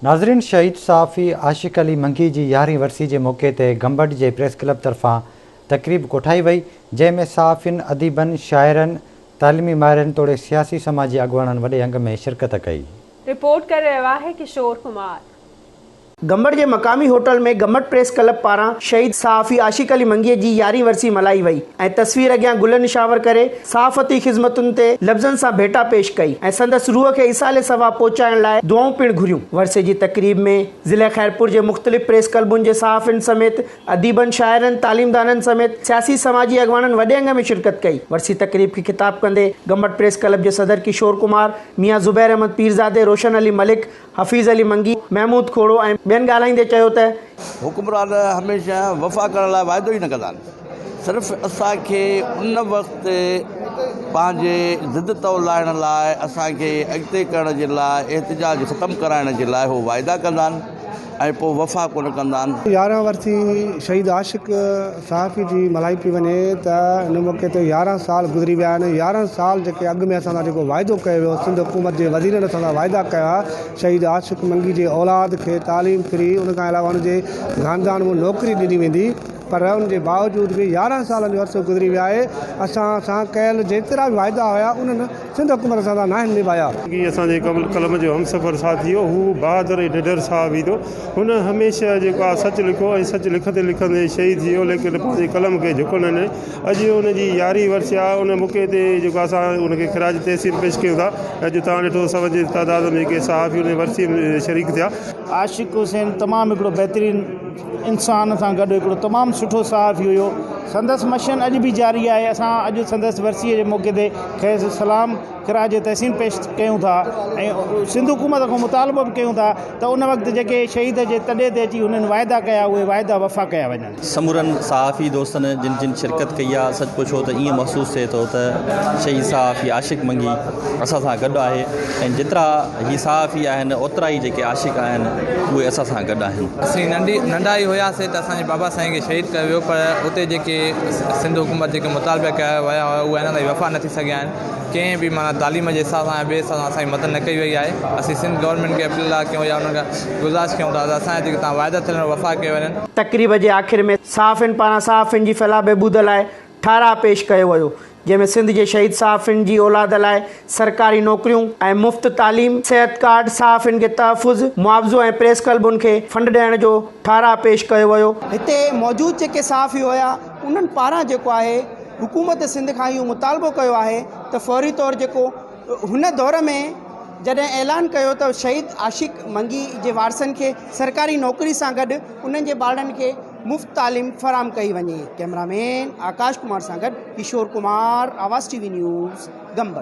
ناظرين شهيد صحافي عاشق علي منگي جي يارهين ورسي جي موقعي تي گمبٽ جي پريس ڪلب طرفان تقريب ڪوٺائي وئي جنهن ۾ صحافين، اديبن، شاعرن، تعليمي ماهرن توڙي سياسي سماجي اڳواڻن وڏي انگ ۾ شرڪت ڪئي. رپورٽ ڪري رهيو آهي ڪشور ڪمار. گمبٽ جي مقامي هوٽل ۾ گمبٽ پريس ڪلب پاران شهيد صحافي عاشق علي منگيء جي يارهين ورسي ملهائي وئي ۽ تصوير اڳيان گل نشانور ڪري صحافتي خذمتن تي لفظن سان ڀيٽا پيش ڪئي ۽ سندس روح کي ايصال ثواب پهچائڻ لاء دعائون پڻ گهريون. ورسي جي تقريب ۾ ضلعي خيرپور جي مختلف پريس ڪلبن جي صحافين سميت اديبن، شاعرن، تعليمدانن سميت سياسي سماجي اڳواڻن وڏي انگ ۾ شرڪت ڪئي. ورسي تقريب کي خطاب ڪندي گمبٽ پريس ڪلب جي صدر ڪشور ڪمار، ميان زبير احمد پيرزادي، روشن علي ملڪ، حفيظ علي منگي، محمود کوڙو ۽ ٻين ڳالهائيندي چيو ته. حڪمران هميشه وفا ڪرڻ لاء واعدو ئي نه ڪندا آهن، صرف اسان کي ان وقت پنهنجي ضد تولائڻ لاء اسان کي اڳتي ڪرڻ جي لاء احتجاج ختم ڪرائڻ جي لاء هو واعدا ڪندا آهن ۽ پوء وفا ڪونه ڪندا آهن. 11 ورسي شهيد عاشق صحافي جي ملهائي پئي وڃي ته ان موقعي تي 11 سال گذري ويا آهن 11 سال جيڪي اڳ ۾ اسان سان جيڪو واعدو ڪيو ويو سنڌ حڪومت جي وزيرن اسان سان واعدا ڪيا شهيد عاشق منگي جي اولاد کي تعليم فري ان کان علاوه ان جي خاندان ۾ نوڪري ڏني ويندي پر ان جي باوجود به 11 سالن جو عرصو گذري ويو آهي اسان سان ڪيل جيترا به واعدا هيا انهن سنڌ حڪومت اسان سان ناهن نڀايا. منگي اسان جي قلم جو همسفر ساٿي هو. هو بهادر ۽ نڊر صحافي هو. هن هميشه جيڪو آهي سچ لکيو ۽ سچ لکندي لکندي شهيد ٿي ويو ليڪن پنهنجي قلم کي جهڪڻ نه ڏنائين. اڄ ان جي يارهين ورسي آهي ان موقعي تي جيڪو اسان ان کي خراج تحسين پيش ڪيون ٿا. اڄ توهان ڏٺو سون جي تعداد ۾ جيڪي صحافي ان ورسي ۾ شريڪ ٿيا. عاشق حسين تمام هڪڙو بهترين انسان سان گڏ هڪڙو تمام سٺو صحافي هيو سندس مشن اڄ به جاري آهي اسان اڄ سندس ورسيء جي موقعي تي کيس سلام خراج تحسين پيش ڪيون ٿا ۽ سنڌ حڪومت کان مطالبو به ڪيون ٿا ته ان وقت جيڪي شهيد جي تڏي تي اچي هنن واعدا ڪيا اهي واعدا وفا ڪيا وڃن. سمورن صحافي دوستن جن جن شرڪت ڪئي آ سچ پڇو ته ائين محسوس ٿئي ٿو ته شهيد صحافي عاشق منگي اسان سان گڏ آهي ۽ جيترا هي صحافي آهن اوترا ئي جيڪي عاشق آهن اهي اسان سان گڏ آهن. اسين ننڍي ننڍا ئي هياسين ته اسان جي بابا سائين کي شهيد ڪيو ويو پر اتي جيڪي سنڌ حڪومت جيڪي مطالبا ڪيا ويا هيا اهي اڃا تائين وفا نه ٿي سگهيا آهن ڪنهن به معنيٰ تعليم جي حساب سان يا ٻئي حساب سان اسان جي مدد نه ڪئي وئي آهي اسين سنڌ گورنمينٽ کي اپيل ٿا ڪيون يا انهن کان گذارش ڪيون ٿا ته اسان جا جيڪي تان واعدا ٿيل آهن وفا ڪيا وڃن. تقريب جي آخر ۾ صحافين پاران صحافين جي فلاح بهبود لاء ٺهراء پيش ڪيو ويو، جنهن ۾ سنڌ جي شهيد صحافين جي اولاد لاء سرڪاري نوڪريون ۽ مفت تعليم، صحت ڪارڊ، صحافين کي تحفظ، معاوضو ۽ پريس ڪلبن کي فنڊ ڏيڻ جو ٺهراء پيش ڪيو ويو. هتي موجود جيڪي صحافي هيا انهن پاران جيڪو آهي حڪومت سنڌ کان اهو مطالبو ڪيو آهي ته فوري طور جيڪو هن دور ۾ جڏهن اعلان ڪيو ته شهيد عاشق منگي جي وارثن کي سرڪاري نوڪري سان گڏ انهن جي ٻارڙن کي مفت تعليم فراهم ڪئي وڃي. ڪئميرا مين آڪاش ڪمار سان گڏ Kishore Kumar, Awaz T V news, Gambat.